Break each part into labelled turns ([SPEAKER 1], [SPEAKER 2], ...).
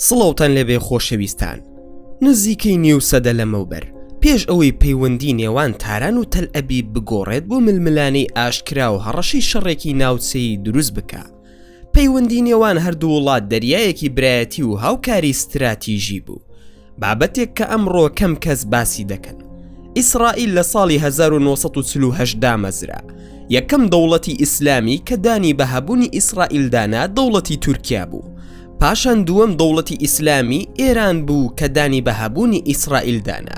[SPEAKER 1] سڵاوتان لێبێ خۆشەویستان. نزیکەی نیو سەدە لەمەوبەر، پێش ئەوەی پەیوەندی نێوان تاران و تەلئەبیب بگۆڕێت بۆ ململانێی ئاشکرا و هەڕەشەی شەڕێکی ناوچەیی دروست بکا، پەیوەندی نێوان هەردوو وڵات دەریایەکی برایەتی و هاوکاری ستراتیژی بوو. بابەتێک کە ئەمڕۆ کەم کەس باسی دەکەن. ئیسرائیل لە ساڵی 1948 دامەزرا. یەکەم دەوڵەتی ئیسلامی کە دانی بە هەبوونی ئیسرائیلدا نا دەوڵەتی تورکیا بوو. پاشان دووەم دەوڵەتی ئیسلامی ئێران بوو کە دانی بە هەبوونی ئیسرائیلدا نا.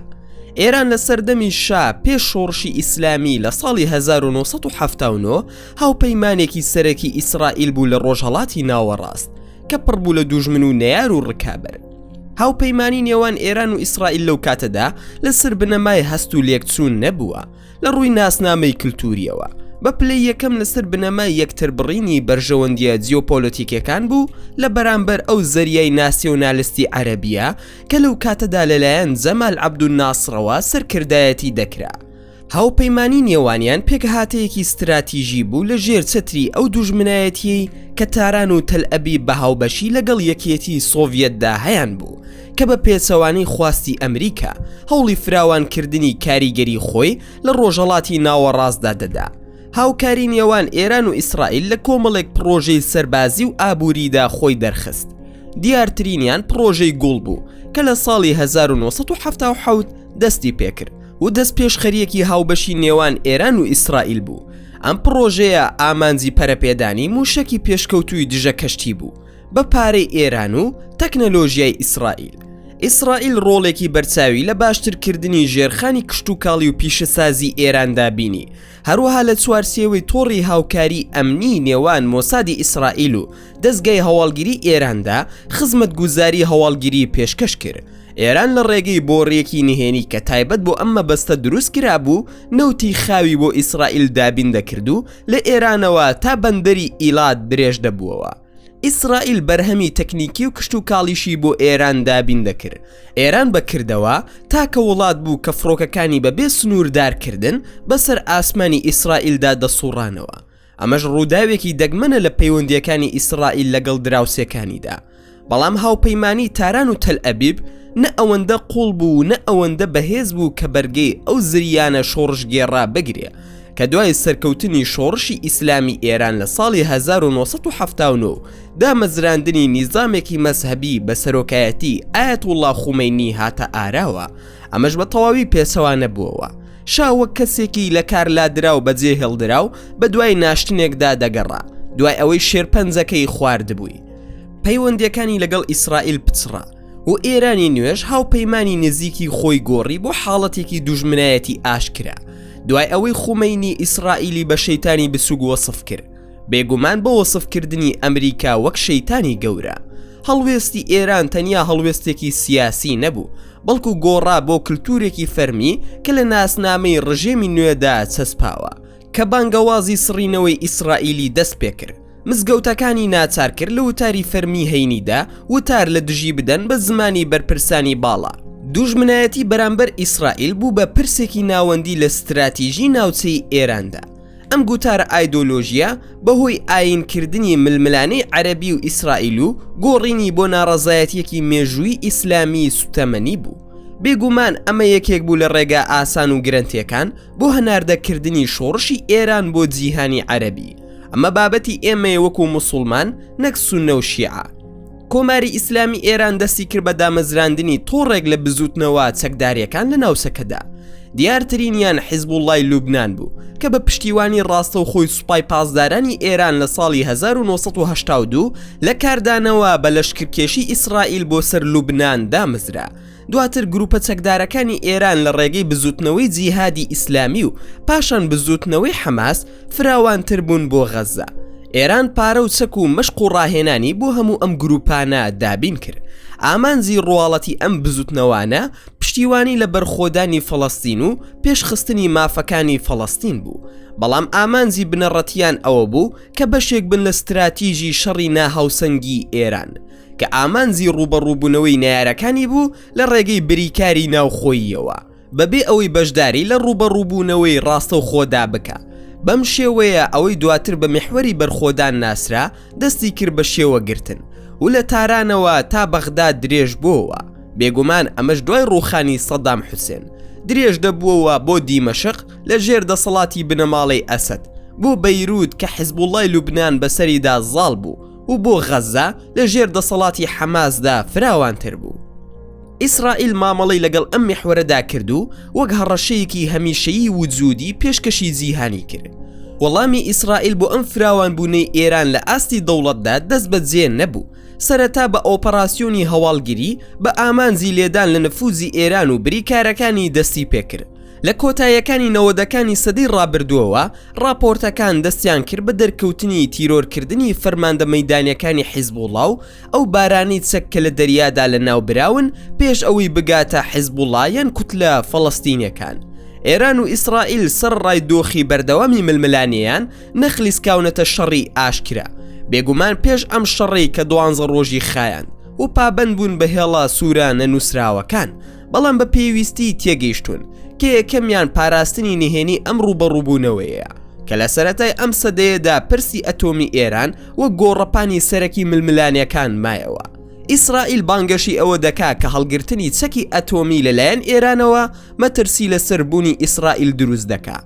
[SPEAKER 1] ئێران لە سەردەمی شا پێش شۆڕشی ئیسلامی لە ساڵی 1979 هاوپەیمانێکی سەرەکی ئیسرائیل بوو لە ڕۆژهەڵاتی ناوەڕاست کە پڕ بوو لە دوژمن و نەیار و ڕکابەر. هاوپەیمانی نێوان ئێران و ئیسرائیل لەو کاتەدا لەسەر بنەمای هەست و لێکچوون نەبووە لە ڕووی ناسنامەی کلتوریەوە، بە پلەی یەکەم لەسەر بنەمای یەکتربڕینی بەرژەوەندیە جیۆپۆلۆتیکەکان بوو لە بەرامبەر ئەو زەریای ناسیۆنالستی عەرەبیە کە لەو کاتەدا لەلایەن جەمال عەبدولناسڕەوە سەرکردایەتی دەکرا. هاوپەیمانی نێوانیان پێکهاتەیەکی ستراتیژی بوو لە ژێر چەتری ئەو دوژمنایەتیەی کە تاران و تەلئەبیب بە هاوبەشی لەگەڵ یەکێتی سۆڤیەتدا هەیانبوو کە بە پێچەوانەی خواستی ئەمریکا هەوڵی فراوانکردنی کاریگەری خۆی لە ڕۆژهەڵاتی ناوەڕاستدا دەدا. هاوکاری نێوان ئێران و ئیسرائیل لە کۆمەڵێک پڕۆژەی سەربازی و ئابووریدا خۆی دەرخست. دیارترینیان پڕۆژەی گوڵ بوو کە لە ساڵی 1977 دەستی پێکرد و دەستپێشخەرییەکی هاوبەشی نێوان ئێران و ئیسرائیل بوو. ئەم پڕۆژەیە ئامانجی پەرەپێدانی مووشەکی پێشکەوتووی دژە کەشتی بوو بە پارەی ئێران و تەکنەلۆژیای ئیسرائیل. ئیسرائیل ڕۆڵێکی بەرچاوی لە باشترکردنی ژێرخانی کشتوکاڵی و پیشەسازی ئێراندا بینی، هەروەها لە چوارچێوەی تۆڕی هاوکاری ئەمنی نێوان مۆسادی ئیسرائیل و دەزگای هەواڵگری ئێراندا خزمەتگوزاری هەواڵگری پێشکەش کرد. ئێران لە ڕێگەی بۆڕییەکی نهێنی کە تایبەت بۆ ئەم مەبەستە دروست کرابوو، نەوتی خاوی بۆ ئیسرائیل دابین دەکرد و لە ئێرانەوە تا بەندەری ئیلات درێژ دەبووەوە. ئیسرائیل بەرهەمی تەکنیکی و کشتوکاڵیشی بۆ ئێران دابین دەکرد. ئێران بە کردەوە تاکە وڵات بوو کە فڕۆکەکانی بەبێ سنووردارکردن بەسەر ئاسمانی ئیسرائیلدا دەسوڕانەوە. ئەمەش ڕووداوێکی دەگمەنە لە پەیوەندییەکانی ئیسرائیل لەگەڵ دراوسێکانیدا. بەڵام هاوپەیمانی تاران و تەلئەبیب نە ئەوەندە قوڵ بوو و نە ئەوەندە بەهێز بوو کە بەرگەی ئەو زریانە شۆڕشگێڕە بگرێ کە دوای سەرکەوتنی شۆڕشی ئیسلامی ئێران لە ساڵی 1979 و دامەزراندنی نیزامێکی مەزهەبی بە سەرۆکایەتی ئایەتوڵڵا خومەینی هاتە ئاراوە. ئەمەش بە تەواوی پێچەوانە بووەوە. شا وەک کەسێکی لە کار لادراو بەجێ هێڵدراو بە دوای ناشتنێکدا دەگەڕا دوای ئەوەی شێرپەنجەکەی خواردبووی. پەیوەندیەکانی لەگەڵ ئیسرائیل پچڕا و ئێرانی نوێش هاوپەیمانی نزیکی خۆی گۆڕی بۆ حاڵەتێکی دوژمنایەتی ئاشکرا دوای ئەوەی خومەینی ئیسرائیلی بە شەیتانی بچوک وەسف کرد. بێگومان بۆ وەسفکردنی ئەمریکا وەک شەیتانی گەورە. هەڵوێستی ئێران تەنیا هەڵوێستێکی سیاسی نەبوو، بەڵکو گۆڕا بۆ کلتورێکی فەرمی کە لە ناسنامەی ڕژێمی نوێدا چەسپاوە، کە بانگەوازی سڕینەوەی ئیسرائیلی دەست پێکرد، مزگەوتەکانی ناچار کرد لە وتاری فەرمی هەینیدا وتار لە دژی بدەن بە زمانی بەرپرسانی باڵا. دوژمنایەتی بەرامبەر ئیسرائیل بوو بە پرسێکی ناوەندی لە ستراتیژی ناوچەی ئێراندا. ئەم گوتارە ئایدۆلۆژییە بەهۆی ئایینکردنی ململانێی عەرەبی و ئیسرائیل و گۆڕینی بۆ ناڕەزایەتییەکی مێژوویی ئیسلامی سوتەمەنی بوو. بێگومان ئەمە یەکێک بوو لە ڕێگا ئاسان و گرەنتییەکان بۆ هەناردەکردنی شۆڕشی ئێران بۆ جیهانی عەرەبی. ئەمە بابەتی ئێمەیە وەکو موسوڵمان نەک سوننە و شیعە. کۆماری ئیسلامی ئێران دەستی کرد بە دامەزراندنی تۆڕێک لە بزووتنەوە چەکدارییەکان لە ناوچەکەدا. دیارترینیان حیزبوڵڵای لوبنان بوو کە بە پشتیوانی ڕاستەوخۆی سوپای پاسدارانی ئێران لە ساڵی 1982 لە کاردانەوە بە لەشکرکێشی ئیسرائیل بۆ سەر لوبنان دامەزرا. دواتر گروپە چەکدارەکانی ئێران لە ڕێگەی بزووتنەوەی جیهادی ئیسلامی و پاشان بزووتنەوەی حەماس فراوانتر بوون بۆ غەززە. ئێران پارە و چەک و مەشق و ڕاهێنانی بۆ هەموو ئەم گروپانە دابین کرد. ئامانجی ڕواڵەتی ئەم بزووتنەوانە پشتیوانی لە بەرخۆدانی فەڵەستین و پێشخستنی مافەکانی فەڵەستین بوو، بەڵام ئامانجی بنەڕەتییان ئەوە بوو کە بەشێک بن لە ستراتیژی شەڕی ناهاوسەنگی ئێران، کە ئامانجی ڕووبەڕووبوونەوەی نەیارەکانی بوو لە ڕێگەی بریکاری ناوخۆییەوە، بەبێ ئەوەی بەشداری لە ڕووبەڕووبوونەوەی ڕاستەوخۆدا بکا. بەم شێوەیە ئەوەی دواتر بە میحوەری بەرخۆدان ناسرا، دەستی کرد بە شێوەگرتن. و لە تارانەوە تا بەغدا درێژ بۆوە، بێگومان ئەمەش دوای ڕووخانی سەدام حوسێن، درێژ دەبووەوە بۆ دیمەشق لە ژێر دەسەڵاتی بنەماڵەی ئەسەد، بۆ بەیروت کە حزبوڵای لوبنان بەسەریدا زاڵ بوو و بۆ غەززە لە ژێر دەسەڵاتی حەماسدا فراوانتر بوو. ئیسرائیل مامەڵەی لەگەڵ ئەم میحوەرەدا کرد و وەک هەڕەشەیەکی هەمیشەیی وجودی پێشکەشی جیهانی کرد. وەڵامی ئیسرائیل بۆ ئەم فراوانبوونەی ئێران لە ئاستی دەوڵەتدا دەستبەجێ نەبوو، سەرەتا بە ئۆپەراسیۆنی هەواڵگری بە ئامانجی لێدان لە نفوزی ئێران و بریکارەکانی دەستی پێکرد. لە کۆتاییەکانی نەوەدەکانی سەدەی ڕابردووەوە ڕاپۆرتەکان دەستیان کرد بە دەرکەوتنی تیرۆرکردنی فەرماندە مەیدانیەکانی حیزبوڵا و ئەو بارانەی چەک کە لە دەریادا لەناوبراون پێش ئەوەی بگاتە حیزبوڵا یان کوتلە فەڵەستینیەکان. ئێران و ئیسرائیل سەرەڕای دۆخی بەردەوامی ململانێیان نەخلیسکاونەتە شەڕی ئاشکرا، بێگومان پێش ئەم شەڕەی کە دوانزە ڕۆژی خایاند و پابەند بوون بە هێڵە سوورە نەنووسراوەکان، بەڵام بە پێویستی تێگەیشتوون کە یەکەمیان پاراستنی نهێنی ئەم ڕووبەڕووبوونەوەیە کە لە سەرەتای ئەم سەدەیەدا پرسی ئەتۆمی ئێران وەک گۆڕەپانی سەرەکی ململانێکان مایەوە. ئیسرائیل بانگەشی ئەوە دەکا کە هەڵگرتنی چەکی ئەتۆمی لەلایەن ئێرانەوە مەترسی لەسەر بوونی ئیسرائیل دروست دەکا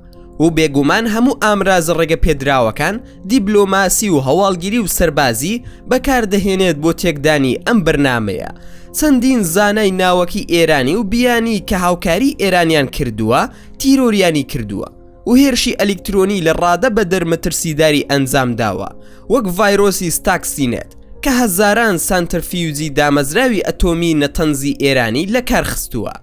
[SPEAKER 1] و بێگومان هەموو ئامرازە ڕێگەپێدراوەکان، دیبلۆماسی و هەواڵگیری و سەربازی، بەکاردەهێنێت بۆ تێکدانی ئەم بەرنامەیە. چەندین زانای ناوەکی ئێرانی و بیانی کە هاوکاری ئێرانیان کردووە تیرۆریانی کردووە و هێرشی ئەلیکترۆنی لە ڕادە بەدەر مەترسیداری ئەنجام داوە وەک ڤایرۆسی ستاکسینێت کە هەزاران سانترفیوجی دامەزراوی ئەتۆمی نەتەنزی ئێرانی لەکار خستووە.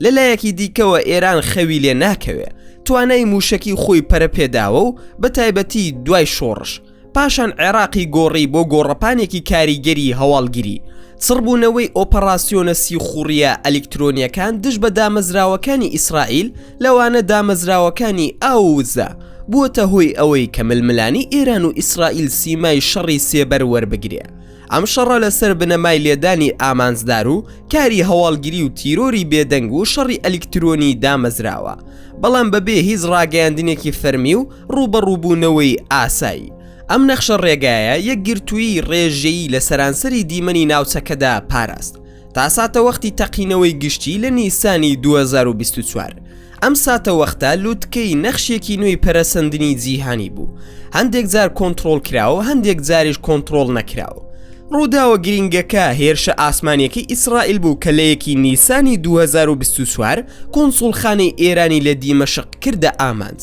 [SPEAKER 1] لە لایەکی دیکەوە ئێران خەوی لێ ناکەوێ، توانای مووشەکی خۆی پەرە پێداوە و بە تایبەتی دوای شۆڕش، پاشان عێراقی گۆڕی بۆ گۆڕەپانێکی کاریگەری هەواڵگری، چڕبوونەوەی ئۆپەڕاسیۆنە سیخوڕییە ئەلیکترۆنییەکان دژ بە دامەزراوەکانی ئیسرائیل، لەوانە دامەزراوەکانی ئاو و وزە، بووەتە هۆی ئەوەی کە ململانێی ئێران و ئیسرائیل سیمای شەڕی سێبەر وەربگرێ. ئەم شەڕە لەسەر بنەمای لێدانی ئامانجدار و کاری هەواڵگری و تیرۆری بێدەنگ و شەڕی ئەلیکترۆنی دامەزراوە، بەڵام بەبێ هیچ ڕاگەیاندنێکی فەرمی و ڕووبەڕووبوونەوەی ئاسایی. ئەم نەخشە ڕێگایە یەکگرتوویی ڕێژەیی لە سەرانسەری دیمەنی ناوچەکەدا پاراست تا ساتەوەختی تەقینەوەی گشتی لە نیسانی 2024. ئەم ساتەوەختە لوتکەی نەخشێکی نوێی پەرەسەندنی جیهانی بوو، هەندێک جار کۆنتڕۆڵکراو، هەندێک جاریش کۆنتڕۆڵ نەکراو. ڕووداوە گرینگەکە هێرشە ئاسمانیەکەی ئیسرائیل بوو کە لە یەکی نیسانی 2024 کونسوڵخانەی ئێرانی لە دیمەشق کردە ئامانج.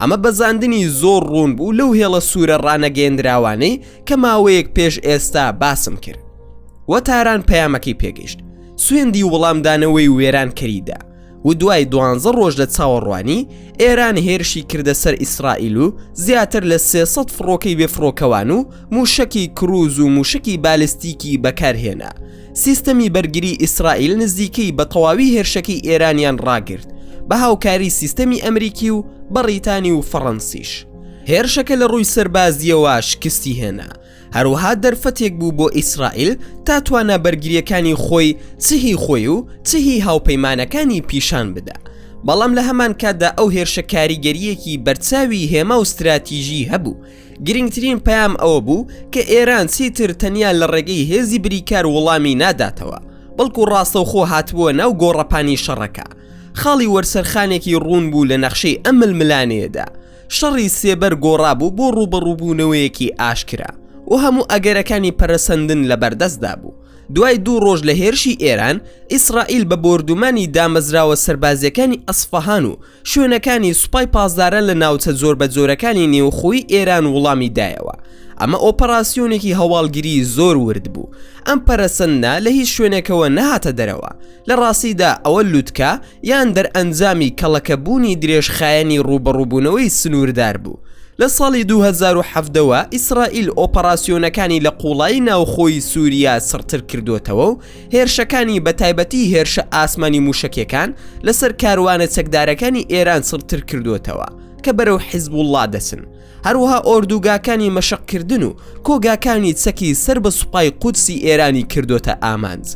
[SPEAKER 1] ئەمە بەزاندنی زۆر ڕوون بوو لەو هێڵە سوورە ڕانەگەیەندراوانەی کە ماوەیەک پێش ئێستا باسم کرد. و تاران پەیامەکەی پێگەیشت. سوێندی وەڵامدانەوەی وێرانکەری دا. و دوای دوانزە ڕۆژ لە چاوەڕوانی، ئێران هێرشی کردە سەر ئیسرائیل و زیاتر لە 300 فڕۆکەی بێفڕۆکەوان و مووشەکی کروز و مووشەکی بالستیکی بەکارهێنا. سیستەمی بەرگری ئیسرائیل نزیکەی بە تەواوی هێرشەکەی ئێرانیان ڕاگرت، بە هاوکاری سیستەمی ئەمریکی و بەڕیتانی و فەڕەنسیش. هێرشەکە لە ڕووی سەربازییەوە شکستی هێنا، هەروەها دەرفەتێک بوو بۆ ئیسرائیل تا توانا بەرگرییەکانی خۆی چ هی خۆی و چ هی هاوپەیمانەکانی پیشان بدا. بەڵام لە هەمان کاتدا ئەو هێرشە کاریگەرییەکی بەرچاوی هێما و ستراتیژی هەبوو. گرنگترین پەیام ئەوە بوو کە ئێران چیتر تەنیا لە ڕێگەی هێزی بریکار وڵامی ناداتەوە، بەڵکو ڕاستەوخۆ هاتبووە ناو گۆڕەپانی شەڕەکە. خاڵی وەرچەرخانێکی ڕوون بوو لە نەخشەی ئەم ململانێیەدا. شەڕی سێبەر گۆڕابوو بۆ ڕووبەڕووبوونەوەیەکی ئاشکرا و هەموو ئەگەرەکانی پەرەسەندن لەبەردەستدا بوو. دوای دوو ڕۆژ لە هێرشی ئێران، ئیسرائیل بە بۆردومانی دامەزراوە سەربازییەکانی ئەسفەهان و شوێنەکانی سوپای پاسداران لە ناوچە جۆربەجۆرەکانی نێوخۆی ئێران وڵامی دایەوە. ئەمە ئۆپەراسیۆنێکی هەواڵگری زۆر ورد بوو. ئەم پەرەسەندنە لە هیچ شوێنێکەوە نەهاتە دەرەوە. لە ڕاستیدا ئەوە لوتکە یان دەرئەنجامی کەڵەکەبوونی درێژخایەنی ڕووبەڕووبوونەوەی سنووردار بوو. لە ساڵی 2017 وە ئیسرائیل ئۆپەراسیۆنەکانی لە قووڵایی ناوخۆی سووریا چڕتر کردۆتەوە و هێرشەکانی بە تایبەتی هێرشە ئاسمانی مووشەکیەکان لەسەر کاروانە چەکدارەکانی ئێران چڕتر کردۆتەوە کە بەرەو حیزبوڵڵا دەچن. هەروەها ئۆردوگاکانی مەشقکردن و کۆگاکانی چەکی سەر بە سوپای قودسی ئێرانی کردۆتە ئامانج.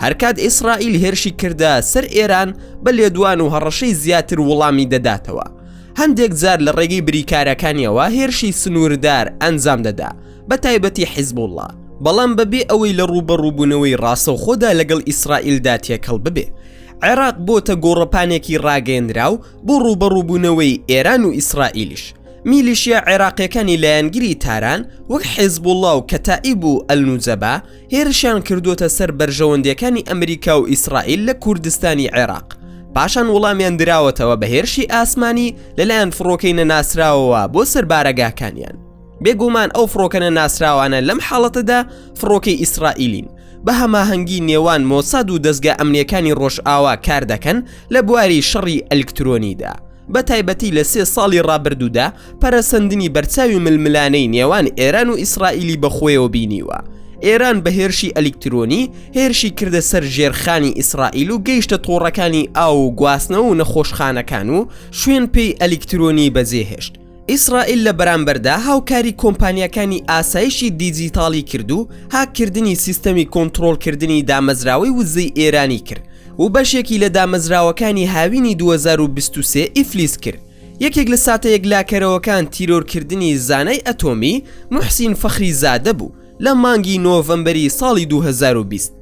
[SPEAKER 1] هەرکات ئیسرائیل هێرشی کردە سەر ئێران بە لێدوان و هەڕەشەی زیاتر وڵامی دەداتەوە. هەندێک جار لە ڕێگەی بریکارەکانیەوە هێرشی سنووردار ئەنجام دەدا، بە تایبەتی حیزبوڵڵا. بەڵام بەبێ ئەوەی لە ڕووبەڕووبوونەوەی ڕاستەوخۆدا لەگەڵ ئیسرائیلدا تێکەڵ ببێ. عێراق بۆتە گۆڕەپانێکی ڕاگەیەنراو بۆ ڕووبەڕووبوونەوەی ئێران و ئیسرائیلیش. میلیشیا عێراقیەکانی لایەنگری تاران وەک حیزبوڵڵا و کەتائیب و ئەلنوجەبا هێرشیان کردووەتە سەر بەرژەوەندیەکانی ئەمریکا و ئیسرائیل لە کوردستانی عێراق. پاشان وڵامیان دراوەتەوە بە هێرشی ئاسمانی لەلایەن فڕۆکەی نەناسراوەوە بۆ سەر بارەگاکانیان. بێگومان ئەو فڕۆکە نەناسراوانە لەم حاڵەتەدا فڕۆکەی ئیسرائیلین، بە هەماهەنگی نێوان مۆساد و دەزگا ئەمنیەکانی ڕۆژئاوا کار دەکەن لە بواری شەڕی ئەلکترۆنیدا. بە تایبەتی لە سێ ساڵی ڕابردوودا پەرەسەندنی بەرچاوی ململانێی نێوان ئێران و ئیسرائیلی بەخۆیەوە بینیوە. ئێران بە هێرشی ئەلیکترۆنی هێرشی کردە سەر ژێرخانی ئیسرائیل و گەیشتە تۆڕەکانی ئاو و گواستنەوە و نەخۆشخانەکان و شوێن پێی ئەلیکترۆنی بەجێهێشت. ئیسرائیل لە بەرامبەردا هاوکاری کۆمپانیاکانی ئاسایشی دیجیتاڵی کرد و هاککردنی سیستەمی کۆنتڕۆڵکردنی دامەزراوەی وزەی ئێرانی کرد و بەشێکی لە دامەزراوەکانی هاوینی 2023 ئیفلیس کرد. یەکێک لە ساتە یەکلاکەرەوەکان تیرۆرکردنی زانای ئەتۆمی موحسین فەخری زادە بوو لە مانگی نۆڤەمبەری ساڵی 2020.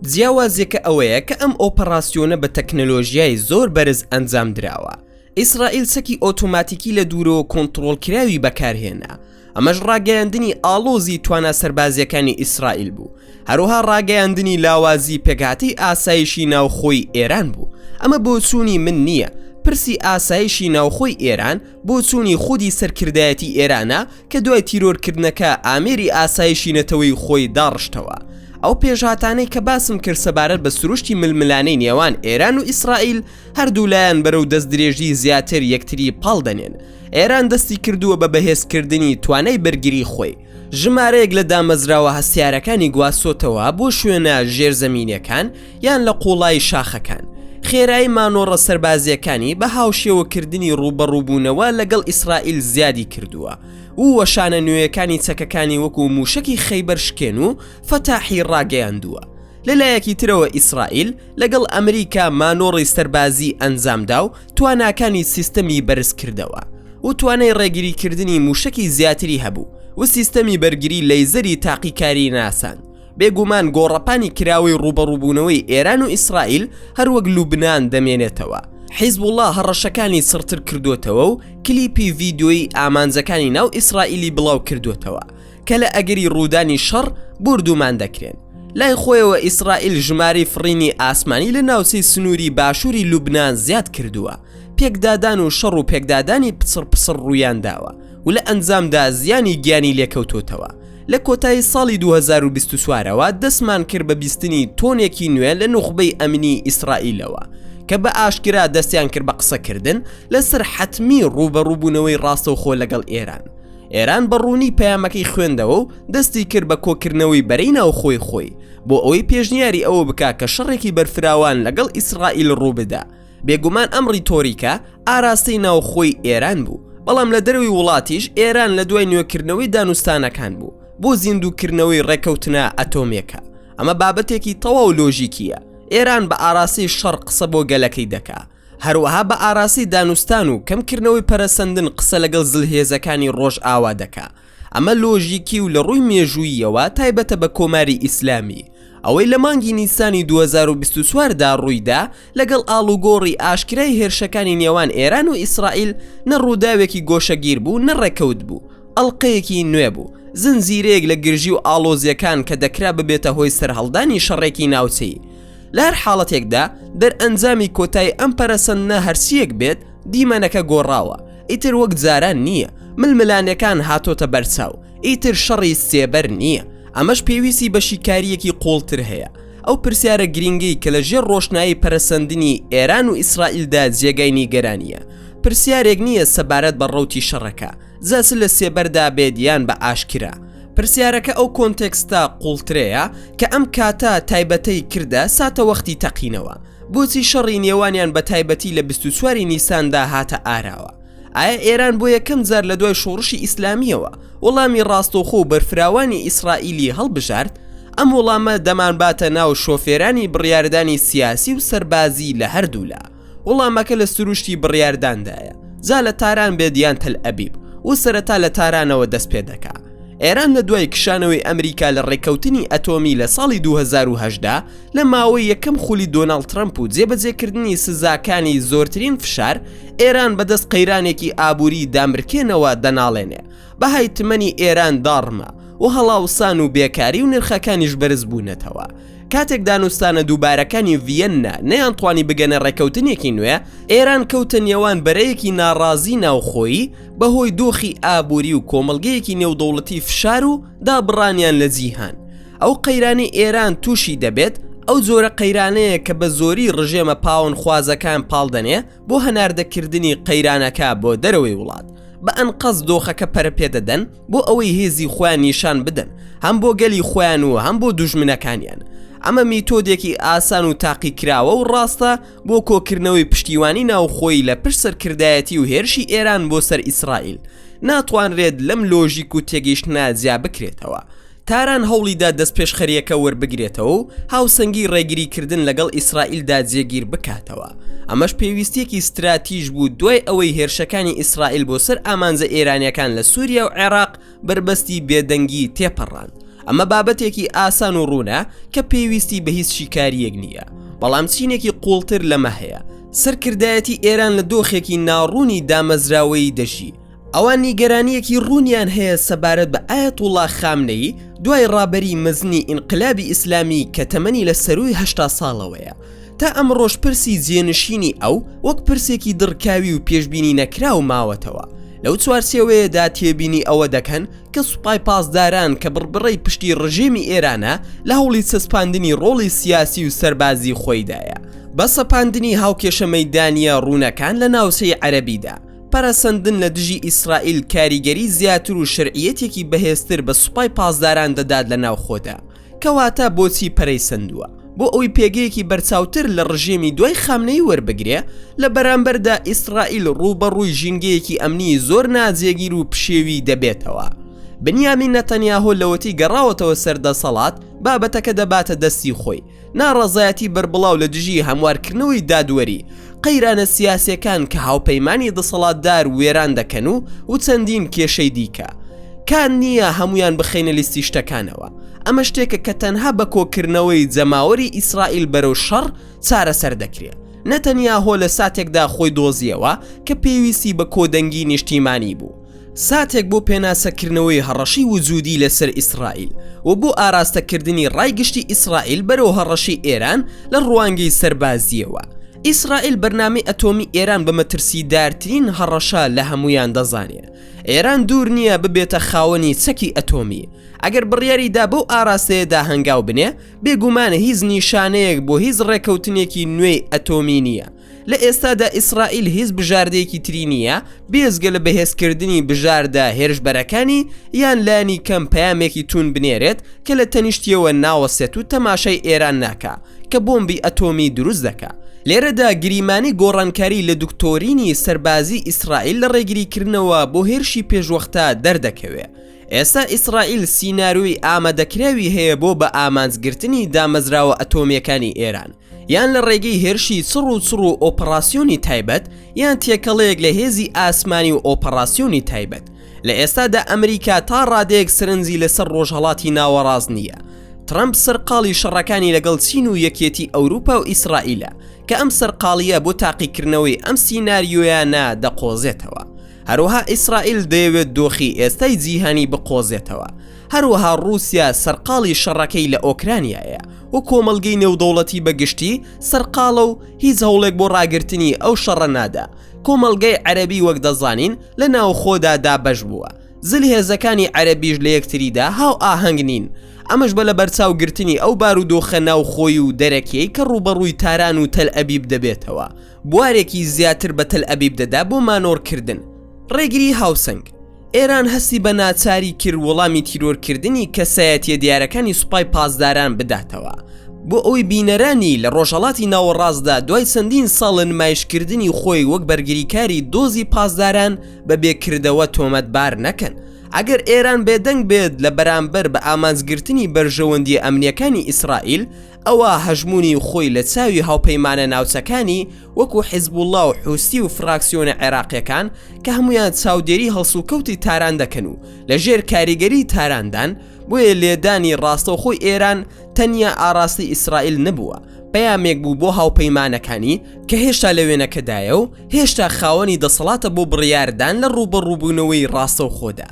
[SPEAKER 1] جیاوازیەکە ئەوەیە کە ئەم ئۆپەڕاسیۆنە بە تەکنەلۆژیای زۆر بەرز ئەنجامدراوە. ئیسرائیل چەکی ئۆتۆماتیکی لە دوورەوە کۆنتڕۆڵکراوی بەکارهێنا، ئەمەش ڕاگەیاندنی ئاڵۆزی توانا سەربازییەکانی ئیسرائیل بوو، هەروەها ڕاگەیاندنی لاوازی پێکهاتەی ئاسایشی ناوخۆی ئێران بوو. ئەمە بۆچوونی من نییە، پرسی ئاسایشی ناوخۆی ئێران بۆچوونی خودی سەرکردایەتی ئێرانە کە دوای تیرۆرکردنەکە ئامێری ئاسایشی نەتەوەی خۆی داڕشتەوە. ئەو پێشهاتانەی کە باسم کرد سەبارەت بە سروشتی ململانێی نێوان ئێران و ئیسرائیل، هەردوولایان بەرەو دەستدرێژی زیاتر یەکتری پاڵ دەنێن. ئێران دەستی کردووە بە بەهێزکردنی توانای بەرگری خۆی، ژمارەیەک لە دامەزراوە هەستیارەکانی گواستۆتەوە بۆ شوێنە ژێرزەمینیەکان یان لە قوڵایی شاخەکان. خێرایی مانۆڕە سەربازییەکانی بە هاوشێوەکردنی ڕووبەڕووبوونەوە لەگەڵ ئیسرائیل زیادی کردووە و وەشانە نوێیەکانی چەکەکانی وەکو مووشەکی خەیبەر شکێن و فەتاحی ڕاگەیاندووە. لە لایەکی ترەوە ئیسرائیل لەگەڵ ئەمریکا مانۆڕی سەربازی ئەنجامدا و تواناکانی سیستەمی بەرزکردەوە و توانای ڕێگریکردنی موشەکی زیاتری هەبوو و سیستەمی بەرگری لەیزەری تاقیکاری ناساند. بێگومان گۆڕەپانی کراوەی ڕووبەڕووبوونەوەی ئێران و ئیسرائیل هەروەک لوبنان دەمێنێتەوە. حیزبوڵا هەڕەشەکانی چڕتر کردۆتەوە و کلیپی ڤیدیۆیی ئامانجەکانی ناو ئیسرائیلی بڵاوکردۆتەوە. کە لە ئەگەری ڕوودانی شەڕ بۆردومان دەکرێن. لای خۆیەوە ئیسرائیل ژمارەی فڕینی ئاسمانی لە ناوچەی سنووری باشووری لوبنان زیاد کردووە، پێکدادان و شەڕ و پێکدادانی پچڕ پچڕ ڕوویانداوە و لە ئەنجامدا زیانی گیانی لێکەوتۆتەوە. لە کۆتایی ساڵی 2024 ەوە دەستمان کرد بە بیستنی تۆنێکی نوێ لە نوخبەی ئەمنی ئیسرائیلەوە کە بە ئاشکرا دەستیان کرد بە قسەکردن لەسەر حەتمی ڕووبەڕووبوونەوەی ڕاستەوخۆ لەگەڵ ئێران. ئێران بە ڕوونی پەیامەکەی خوێندەوە و دەستی کرد بە کۆکردنەوەی بەرەی ناوخۆی خۆی بۆ ئەوەی پێشنیاری ئەوە بکا کە شەڕێکی بەرفراوان لەگەڵ ئیسرائیل ڕووبدا. بێگومان ئەم ڕیتۆریکە ئاراستەی ناوخۆی ئێران بوو، بەڵام لە دەرەوەی وڵاتیش ئێران لە دوای نوێکردنەوەی دانوستانەکان بوو بۆ زیندووکردنەوەی ڕێکەوتنە ئەتۆمیەکە. ئەمە بابەتێکی تەواو لۆژیکییە، ئێران بە ئاراستەی شەڕ قسە بۆ گەلەکەی دەکا، هەروەها بە ئاراستەی دانوستان و کەمکردنەوەی پەرەسەندن قسە لەگەڵ زلهێزەکانی ڕۆژئاوا دەکا. ئەمە لۆژیکی و لە ڕووی مێژووییەوە تایبەتە بە کۆماری ئیسلامی. ئەوەی لە مانگی نیسانی 2024 دا ڕوویدا لەگەڵ ئاڵوگۆڕی ئاشکرای هێرشەکانی نێوان ئێران و ئیسرائیل نە ڕووداوێکی گۆشەگیر بوو نە ڕێکەوت بوو، ئەڵقەیەکی نوێ بوو، زنجیرەیەک لە گرژی و ئاڵۆزییەکان کە دەکرا ببێتە هۆی سەرهەڵدانی شەڕێکی ناوچەیی. لە هەر حاڵەتێکدا دەرئەنجامی کۆتای ئەم پەرەسەندنە هەرچییەک بێت، دیمەنەکە گۆڕاوە، ئیتر وەک جاران نییە، ململانێکان هاتۆتە بەرچاو، ئیتر شەڕی سێبەر نییە، ئەمەش پێویستی بە شیکارییەکی قووڵتر هەیە. ئەو پرسیارە گرینگەی کە لە ژێر ڕۆشنایی پەرەسەندنی ئێران و ئیسرائیلدا جێگای نیگەرانییە، پرسیارێک نییە سەبارەت بە ڕەوتی شەڕەکە، جا چ لە سێبەردا بێت یان بە ئاشکرا. پرسیارەکە ئەو کۆنتێکستە قووڵترەیە کە ئەم کاتە تایبەتەی کردە ساتەوەختی تەقینەوە. بۆچی شەڕی نێوانیان بە تایبەتی لە 24 ی نیساندا هاتە ئاراوە؟ ئایا ئێران بۆ یەکەم جار لە دوای شۆڕشی ئیسلامییەوە وەڵامی ڕاستەوخۆ و بەرفراوانی ئیسرائیلی هەڵبژارد؟ ئەم وەڵامە دەمانباتە ناو شۆفێرانی بڕیاردانی سیاسی و سەربازی لە هەردوولا. وڵامەکە لە سروشتی بڕیارداندایە، جا لە تاران بێت یان تەلئەبیب، و سەرەتا لە تارانەوە دەست پێ دەکا. ئێران لە دوای کشانەوەی ئەمریکا لە ڕێککەوتنی ئەتۆمی لە ساڵی 2018 لە ماوەی یەکەم خولی دۆناڵد ترەمپ و جێبەجێکردنی سزاکانی زۆرترین فشار، ئێران بەدەست قەیرانێکی ئابووری دامرکێنەوە دەناڵێنێ. بەهای تمەنی ئێران داڕما و هەڵاوسان و بێکاری و نرخەکانیش بەرزبوونەتەوە. کاتێک دانوستانە دووبارەکانی ڤیەننا نەیانتوانی بگەنە ڕێککەوتنێکی نوێ، ئێران کەوتە نێوان بەرەیەکی ناڕازی ناوخۆیی بەهۆی دۆخی ئابووری و کۆمەڵگەیەکی نێودەوڵەتی فشار و دابڕانیان لە جیهان. ئەو قەیرانەی ئێران تووشی دەبێت ئەو جۆرە قەیرانەیە کە بە زۆری ڕژێمە پاوەنخوازەکان پاڵدەنێ بۆ هەناردەکردنی قەیرانەکە بۆ دەرەوەی وڵات. بە ئەنقەست دۆخەکە پەرەپێدەدەن بۆ ئەوەی هێزی خۆیان نیشان بدەن هەم بۆ گەلی خۆیان و هەم بۆ دوژمنەکانیان. ئەمە میتۆدێکی ئاسان و تاقیکراوە و ڕاستە بۆ کۆکردنەوەی پشتیوانی ناوخۆیی لە پشت سەرکردایەتی و هێرشی ئێران بۆ سەر ئیسرائیل. ناتوانرێت لەم لۆژیک و تێگەیشتنە جیا بکرێتەوە. تاران هەوڵیدا دەستپێشخەرییەکە وەربگرێتەوە و هاوسەنگی ڕێگریکردن لەگەڵ ئیسرائیلدا جێگیر بکاتەوە، ئەمەش پێویستییەکی ستراتیژ بوو دوای ئەوەی هێرشەکانی ئیسرائیل بۆ سەر ئامانجە ئێرانییەکان لە سووریا و عێراق بەربەستی بێدەنگی تێپەڕاند. ئەمە بابەتێکی ئاسان و ڕوونە کە پێویستی بە هیچ شیکارییەک نییە، بەڵام چینێکی قووڵتر لەمە هەیە، سەرکردایەتی ئێران لە دۆخێکی ناڕوونی دامەزراوەیی دەژی، ئەوان نیگەرانییەکی ڕوونیان هەیە سەبارەت بە ئایەتوڵڵا خامنەیی دوای ڕابەری مەزنی ئینقلابی ئیسلامی کە تەمەنی لە سەرووی 80 ساڵەوەیە. تا ئەمڕۆش پرسی جێنشینی ئەو وەک پرسێکی دڕکاوی و پێشبینی نەکراو ماوەتەوە. لەو چوارچێوەیەدا تێبینی ئەوە دەکەن کە سوپای پاسداران کە بڕبڕەی پشتی ڕژێمی ئێرانە لە هەوڵی چەسپاندنی ڕۆڵی سیاسی و سەربازی خۆیدایە بە سەپاندنی هاوکێشە مەیدانییە ڕوونەکان لە ناوچەی عەرەبیدا. پەرەسەندن لە دژی ئیسرائیل کاریگەری زیاتر و شەرعیەتێکی بەهێزتر بە سوپای پاسداران دەدات لە ناوخۆدا. کەواتە بۆچی پەرەی سەندووە؟ بۆ ئەوەی پێگەیەکی بەرچاوتر لە ڕژێمی دوای خامنەیی وەربگرێ، لە بەرامبەردا ئیسرائیل ڕووبەڕووی ژینگەیەکی ئەمنی زۆر ناجێگیر و پشێوی دەبێتەوە. بنیامین نەتەنیاهۆ لەوەتی گەڕاوەتەوە سەر دەسەڵات، بابەتەکە دەباتە دەستی خۆی، ناڕەزایەتی بەربڵاو لە دژی هەموارکردنەوەی دادوەری، قەیرانە سیاسیەکان کە هاوپەیمانی دەسەڵاتدار وێران دەکەن و و چەندین کێشەی دیکە. کات نییە هەموویان بخەینە لیستی شتەکانەوە. ئەمە شتێکە کە تەنها بە کۆکردنەوەی جەماوەری ئیسرائیل بەرەو شەڕ چارەسەر دەکرێ. نەتەنیاهۆ لە ساتێکدا خۆی دۆزیەوە کە پێویستی بە کۆدەنگی نیشتیمانی بوو. ساتێک بۆ پێناسەکردنەوەی هەڕەشەی وجودی لەسەر ئیسرائیل و بۆ ئاراستەکردنی ڕای گشتی ئیسرائیل بەرەو هەڕەشەی ئێران لە ڕوانگەی سەربازییەوە. ئیسرائیل بەرنامەی ئەتۆمی ئێران بە مەترسیدارترین هەڕەشە لە هەموویان دەزانێ. ئێران دوور نییە ببێتە خاوەنی چەکی ئەتۆمی. ئەگەر بڕیاری دا بەو ئاراستەیەدا هەنگاو بنێ، بێگومان هیچ نیشانەیەک بۆ هیچ ڕێکەوتنێکی نوێی ئەتۆمی نییە. لە ئێستادا ئیسرائیل هیچ بژاردەیەکی تری نییە بێجگە لە بەهێزکردنی بژاردە هێرشبەرەکانی یان لانی کەم پەیامێکی توند بنێرێت کە لە تەنیشتیەوە ناوەستێت و تەماشای ئێران ناکا کە بۆمبی ئەتۆمی دروست دەکا. لێرەدا گریمانەی گۆڕانکاری لە دکتۆرینی سەربازی ئیسرائیل لە ڕێگریکردنەوە بۆ هێرشی پێشوەختە دەردەکەوێ. ئێستا ئیسرائیل سیناریۆی ئامادەکراوی هەیە بۆ بە ئامانجگرتنی دامەزراوە ئەتۆمییەکانی ئێران. یان لە ڕێگەی هێرشی چڕ و چڕ و ئۆپەڕاسیۆنی تایبەت یان تێکەڵەیەک لە هێزی ئاسمانی و ئۆپەڕاسیۆنی تایبەت. لە ئێستادا ئەمریکا تا ڕادەیەک سەرنجی لەسەر ڕۆژهەڵاتی ناوەڕاست نییە. ترەمپ سەرقاڵی شەڕەکانی لەگەڵ چین و یەکێتی ئەوروپا و ئیسرائیلە، کە ئەم سەرقاڵییە بۆ تاقیکردنەوەی ئەم سیناریۆیانە دەقۆزێتەوە. هەروەها ئیسرائیل دەیەوێت دۆخی ئێستای جیهانی بقۆزێتەوە. هەروەها ڕووسیا سەرقاڵی شەڕەکەی لە ئۆکرانیایە و کۆمەڵگەی نێودەوڵەتی بە گشتی سەرقاڵە و هیچ هەوڵێک بۆ ڕاگرتنی ئەو شەڕە نادا. کۆمەڵگەی عەرەبی وەک دەزانین لە ناوخۆدا دابەش بووە. زلهێزەکانی عەرەبیش لە یەکتریدا هاوئاهەنگ نین. ئەمەش بە لەبەرچاو گرتنی ئەو بارودۆخە ناوخۆیی و دەرەکیەی کە ڕووبەڕووی تاران و تەلئەبیب دەبێتەوە. بوارێکی زیاتر بە تەلئەبیب دەدا بۆ مانۆڕکردن. ڕێگری هاوسەنگ، ئێران هەستی بە ناچاری کرد وەڵامی تیرۆرکردنی کەسایەتیە دیارەکانی سوپای پاسداران بداتەوە، بۆ ئەوەی بینەرانی لە ڕۆژهەڵاتی ناوەڕاستدا دوای چەندین ساڵ لە نمایشکردنی خۆی وەک بەرگریکاری دۆزی پاسداران بە بێ کردەوە تۆمەتبار نەکەن. ئەگەر ئێران بێدەنگ بێت لە بەرامبەر بە ئامانجگرتنی بەرژەوەندییە ئەمنییەکانی ئیسرائیل، ئەوا هەژموونی خۆی لە چاوی هاوپەیمانە ناوچەکانی وەکو حیزبوڵڵا و حوسی و فراکسیۆنە عێراقییەکان کە هەموویان چاودێری هەڵسوکەوتی تاران دەکەن و لە ژێر کاریگەری تاراندان، بۆیە لێدانی ڕاستەوخۆی ئێران تەنیا ئاڕاستەی ئیسرائیل نەبووە، پەیامێک بوو بۆ هاوپەیمانەکانی کە هێشتا لە وێنەکەدایە و هێشتا خاوەنی دەسەڵاتە بۆ بڕیاردان لە ڕووبەڕووبوونەوەی ڕاستەوخۆدا.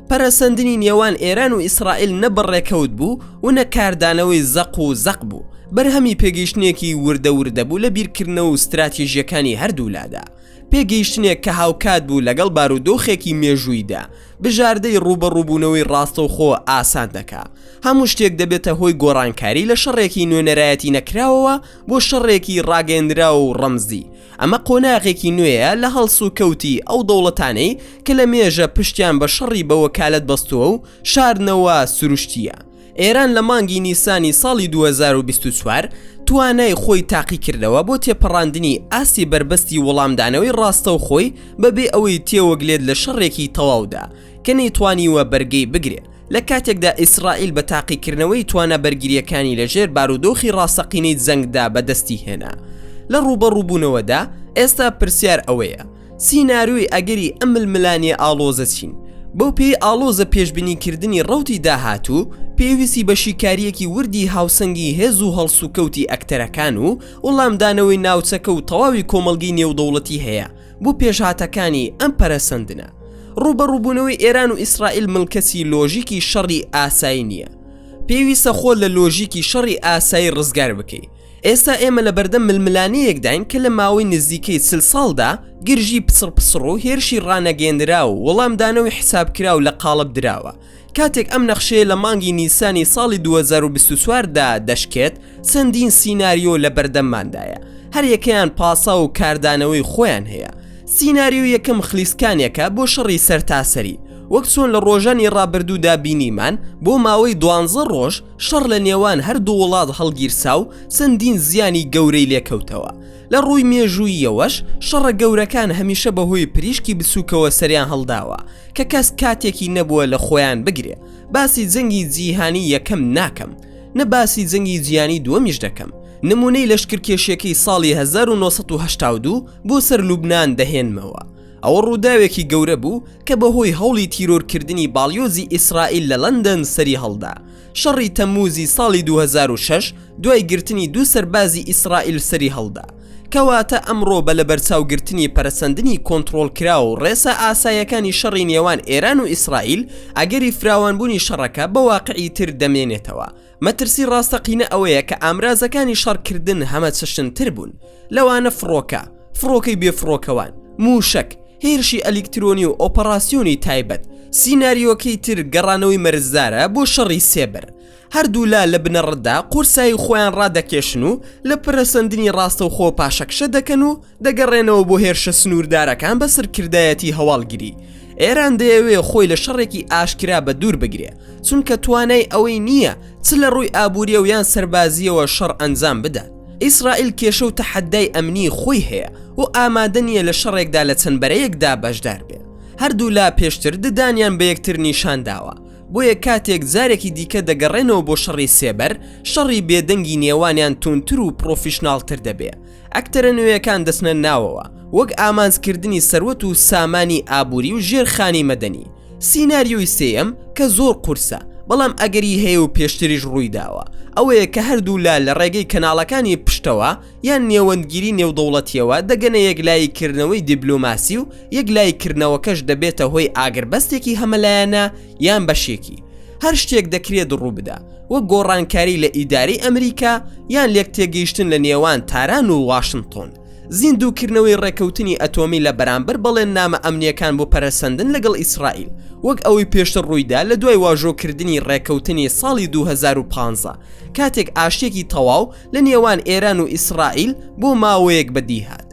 [SPEAKER 1] پەرەسەندنی نێوان ئێران و ئیسرائیل نە بە ڕێکەوت بوو و نە کاردانەوەی زەق و زەق بوو، بەرهەمی پێگەیشتنێکی وردە وردە بوو لە بیرکردنەوە و ستراتیژییەکانی هەردوولادا. پێگەیشتنێک کە هاوکات بوو لەگەڵ بارودۆخێکی مێژوویدا، بژاردەی ڕووبەڕووبوونەوەی ڕاستەوخۆ ئاسان دەکا. هەموو شتێک دەبێتە هۆی گۆڕانکاری لە شەڕێکی نوێنەرایەتی نەکراوەوە بۆ شەڕێکی ڕاگەیەندراو و ڕەمزی. ئەمە قۆناغێکی نوێیە لە هەڵسوکەوتی ئەو دەوڵەتانەی کە لە مێژە پشتیان بە شەڕی بە وەکالەت بەستووە و شاردنەوە سروشتییە. ئێران لە مانگی نیسانی ساڵی 2024 توانای خۆی تاقیکردەوە بۆ تێپەڕاندنی ئاستی بەربەستی وەڵامدانەوەی ڕاستەوخۆی بەبێ ئەوەی تێوەگلێت لە شەڕێکی تەواودا کە نەیتوانیوە بەرگەی بگرێ لە کاتێکدا ئیسرائیل بە تاقیکردنەوەی توانا بەرگرییەکانی لەژێر بارودۆخی ڕاستەقینەی جەنگدا بەدەستی هێنا لە ڕووبەڕووبوونەوەدا، ئێستا پرسیار ئەوەیە سیناریۆی ئەگەری ئەم ململانێ ئاڵۆزە چین؟ بەو پێی ئاڵۆزە پێشبینیکردنی ڕەوتی داهاتوو، پێویستی بە شیکارییەکی وردی هاوسەنگی هێز و هەڵسوکەوتی ئەکتەرەکان و وەڵامدانەوەی ناوچەکە و تەواوی کۆمەڵگەی نێودەوڵەتی هەیە بۆ پێشهاتەکانی ئەم پەرەسەندنە. ڕووبەڕووبوونەوەی ئێران و ئیسرائیل ملکەچی لۆژیکی شەڕی ئاسایی نییە. پێویستە خۆت لە لۆژیکی شەڕی ئاسایی ڕزگار بکەی. ئێستا ئێمە لەبەردەم ململانێیەکداین کە لە ماوەی نزیکەی 40 ساڵدا گرژی پچڕپچڕ و هێرشی ڕانەگەیەندراو و وەڵامدانەوەی حسابکراو لە قاڵب دراوە. کاتێک ئەم نەخشەیە لە مانگی نیسانی ساڵی 2024 دا دەشکێت، چەندین سیناریۆ لەبەردەمماندایە، هەریەکەیان پاساو و کاردانەوەی خۆیان هەیە. سیناریۆ یەکەم خلیسکانێکە بۆ شەڕی سەرتاسەری، وەک چۆن لە ڕۆژانی ڕابردوودا بینیمان بۆ ماوەی دوانزە ڕۆژ شەڕ لە نێوان هەردوو وڵات هەڵگیرسا و چەندین زیانی گەورەی لێکەوتەوە. لە ڕووی مێژووییەوەش شەڕە گەورەکان هەمیشە بەهۆی پریشکی بچووکەوە سەریان هەڵداوە کە کەس کاتێکی نەبووە لە خۆیان بگرێ. باسی جەنگی جیهانی یەکەم ناکەم، نە باسی جەنگی جیهانی دووەمیش دەکەم، نموونەی لەشکرکێشیەکەی ساڵی 1982 بۆ سەر لوبنان دەهێنمەوە. ئەوە ڕووداوێکی گەورە بوو کە بەهۆی هەوڵی تیرۆرکردنی باڵیۆزی ئیسرائیل لە لەندەن سەری هەڵدا. شەڕی تەمموزی ساڵی 2006 دوای گرتنی دوو سەربازی ئیسرائیل سەری هەڵدا. کەواتە ئەمڕۆ بە لەبەرچاوگرتنی پەرەسەندنی کۆنتڕۆڵکراو و ڕێسا ئاساییەکانی شەڕی نێوان ئێران و ئیسرائیل، ئەگەری فراوانبوونی شەڕەکە بە واقعیتر دەمێنێتەوە. مەترسی ڕاستەقینە ئەوەیە کە ئامرازەکانی شەڕکردن هەمەچەشنتر بوون، لەوانە فڕۆکە، فڕۆکەی بێفڕۆکەوان، مووشەک، هێرشی ئەلیکترۆنی و ئۆپەڕاسیۆنی تایبەت. سیناریۆکەی تر گەڕانەوەی مەرجدارە بۆ شەڕی سێبەر. هەردوولا لە بنەڕەتدا قورسایی خۆیان ڕادەکێشن و لە پەرەسەندنی ڕاستەوخۆ پاشەکشە دەکەن و دەگەڕێنەوە بۆ هێرشە سنووردارەکان بە سەرکردایەتی هەواڵگری. ئێران دەیەوێ خۆی لە شەڕێکی ئاشکرا بە دوور بگرێ، چونکە توانای ئەوەی نییە چ لە ڕووی ئابووریەوە یان سەربازییەوە شەڕ ئەنجام بدات. ئیسرائیل کێشە و تەحەدای ئەمنیی خۆی هەیە و ئامادە نییە لە شەڕێکدا لە چەند بەرەیەکدا بەشدار بێ. هەردوولا پێشتر ددانیان بە یەکتر نیشان داوە، بۆیە کاتێک جارێکی دیکە دەگەڕێنەوە بۆ شەڕی سێبەر، شەڕی بێدەنگی نێوانیان توندتر و پڕۆفیشناڵتر دەبێ. ئەکتەرە نوێیەکان دەچنە ناوەوە، وەک ئامانجکردنی سەروەت و سامانی ئابووری و ژێرخانی مەدەنی. سیناریۆی سێیەم کە زۆر قورسە، بەڵام ئەگەری هەیە و پێشتریش ڕوویداوە، ئەوەیە کە هەردوولا لە ڕێگەی کەناڵەکانی پشتەوە یان نێوەندگیری نێودەوڵەتییەوە دەگەنە یەکلاییکردنەوەی دیبلۆماسی و یەکلاییکردنەوەکەش دەبێتە هۆی ئاگربەستێکی هەمەلایەنە یان بەشێکی. هەر شتێک دەکرێت ڕووبدا، وەک گۆڕانکاری لە ئیدارەی ئەمریکا یان لێکتێگەیشتن لە نێوان تاران و واشنتۆن. زیندووکردنەوەی ڕێکەوتنی ئەتۆمی لە بەرامبەر بەڵێننامە ئەمنییەکان بۆ پەرەسەندن لەگەڵ ئیسرائیل، وەک ئەوەی پێشتر ڕوویدا لە دوای واژۆکردنی ڕێکەوتنی ساڵی 2015، کاتێک ئاشتییەکی تەواو لە نێوان ئێران و ئیسرائیل بۆ ماوەیەک بەدیهات.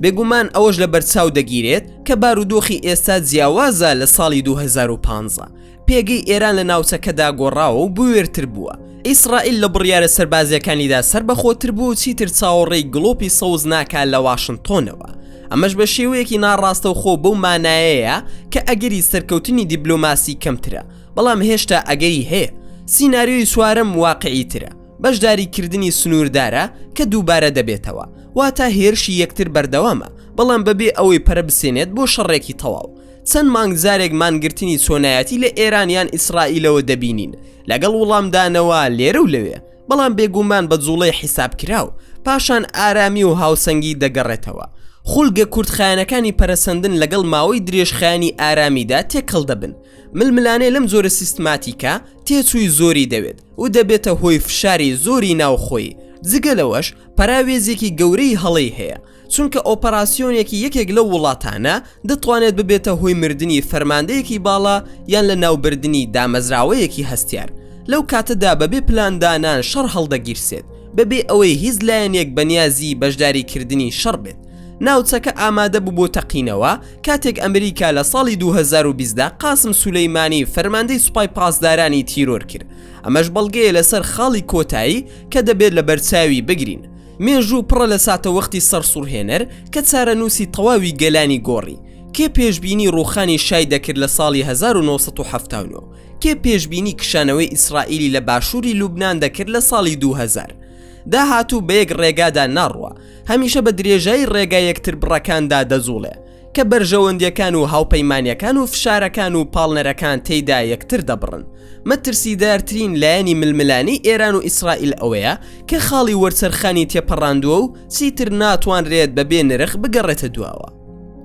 [SPEAKER 1] بێگومان ئەوەش لەبەرچاو دەگیرێت کە بارودۆخی ئێستا جیاوازە لە ساڵی 2015، پێگەی ئێران لە ناوچەکەدا گۆڕاوە و بوێرتر بووە. ئیسرائیل لە بڕیارە سەربازییەکانیدا سەربەخۆتر بووە و چیتر چاوەڕێی گڵۆپی سەوز ناکات لە واشنتۆنەوە. ئەمەش بە شێوەیەکی ناڕاستەوخۆ بەو مانایەیە کە ئەگەری سەرکەوتنی دیبلۆماسی کەمترە، بەڵام هێشتا ئەگەری هەیە. سیناریۆی چوارەم واقعیترە، بەشداریکردنی سنووردارە کە دووبارە دەبێتەوە، واتە هێرشی یەکتر بەردەوامە، بەڵام بەبێ ئەوەی پەرە بسێنێت بۆ شەڕێکی تەواو. چەند مانگ جارێک مانگرتنی چۆنایەتی لە ئێران یان ئیسرائیلەوە دەبینین، لەگەڵ وڵامدانەوە لێرە و لەوێ، بەڵام بێگومان بە جوڵەی حیسابکراو، پاشان ئارامی و هاوسەنگی دەگەڕێتەوە. خولگە کورتخایەنەکانی پەرەسەندن لەگەڵ ماوەی درێژخایەنی ئارامیدا تێکەڵ دەبن. ململانێ لەم جۆرە سیستماتیکە تێچووی زۆری دەوێت و دەبێتە هۆی فشاری زۆری ناوخۆیی، جگە لەوەش پەراوێزێکی گەورەی هەڵەی هەیە، چونکە ئۆپەراسیۆنێکی یەکێک لەو وڵاتانە دەتوانێت ببێتە هۆی مردنی فەرماندەیەکی باڵا یان لەناوبردنی دامەزراوەیەکی هەستیار، لەو کاتەدا بەبێ پلاندانان شەڕ هەڵدەگیرسێت، بەبێ ئەوەی هیچ لایەنێک بەنیازی بەشداریکردنی شەڕ بێت. ناوچەکە ئامادە بوو بۆ تەقینەوە کاتێک ئەمریکا لە ساڵی 2020 دا قاسم سولەیمانی فەرماندەی سوپای پاسدارانی تیرۆر کرد، ئەمەش بەڵگەیە لەسەر خاڵی کۆتایی کە دەبێت لەبەرچاوی بگرین. مێژوو پڕە لە ساتەوەختی سەرسوڕهێنەر کە چارەنووسی تەواوی گەلانی گۆڕی. کێ پێشبینی ڕووخانی شای دەکرد لە ساڵی 1979؟ کێ پێشبینی کشانەوەی ئیسرائیلی لە باشووری لوبنان دەکرد لە ساڵی 2000؟ داهاتوو بە یەک ڕێگادا ناڕوا، هەمیشە بە درێژایی ڕێگا یەکتربڕەکاندا دەجوڵێ، کە بەرژەوەندیەکان و هاوپەیمانیەکان و فشارەکان و پاڵنەرەکان تێیدا یەکتر دەبڕن. مەترسیدارترین لایەنی ململانێی ئێران و ئیسرائیل ئەوەیە کە خاڵی وەرچەرخانی تێپەڕاندووە و چیتر ناتوانرێت بەبێ نرخ بگەڕێتە دواوە.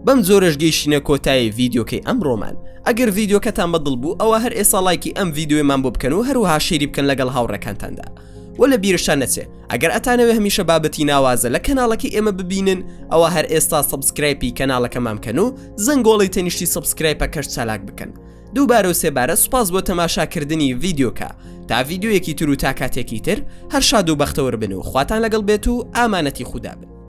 [SPEAKER 1] بەم جۆرەش گەیشتینە کۆتایی ڤیدیۆکەی ئەمڕۆمان. ئەگەر ڤیدیۆکەتان بەدڵ بوو ئەوا هەر ئێستا ڵایکی ئەم ڤیدیۆیەمان بۆ بکەن و هەروەها share ی بکەن لەگەڵ هاوڕێکانتاندا. وە لە بیرشتان نەچێ ئەگەر ئەتانەوێ هەمیشە بابەتی ناوازە لە کەناڵەکەی ئێمە ببینن ئەوە هەر ئێستا subscribe ی کەناڵەکەمان بکەن و زەنگۆڵی تەنیشتی subscribe ەکەش چالاک بکەن دووبارە و سێبارە سوپاس بۆ تەماشاکردنی ڤیدیۆکە تا ڤیدیۆیەکی تر و تا کاتێکی تر هەر شاد و بەختەوەر بن و خواتان لەگەڵ بێت و ئامانەتی خودا بن.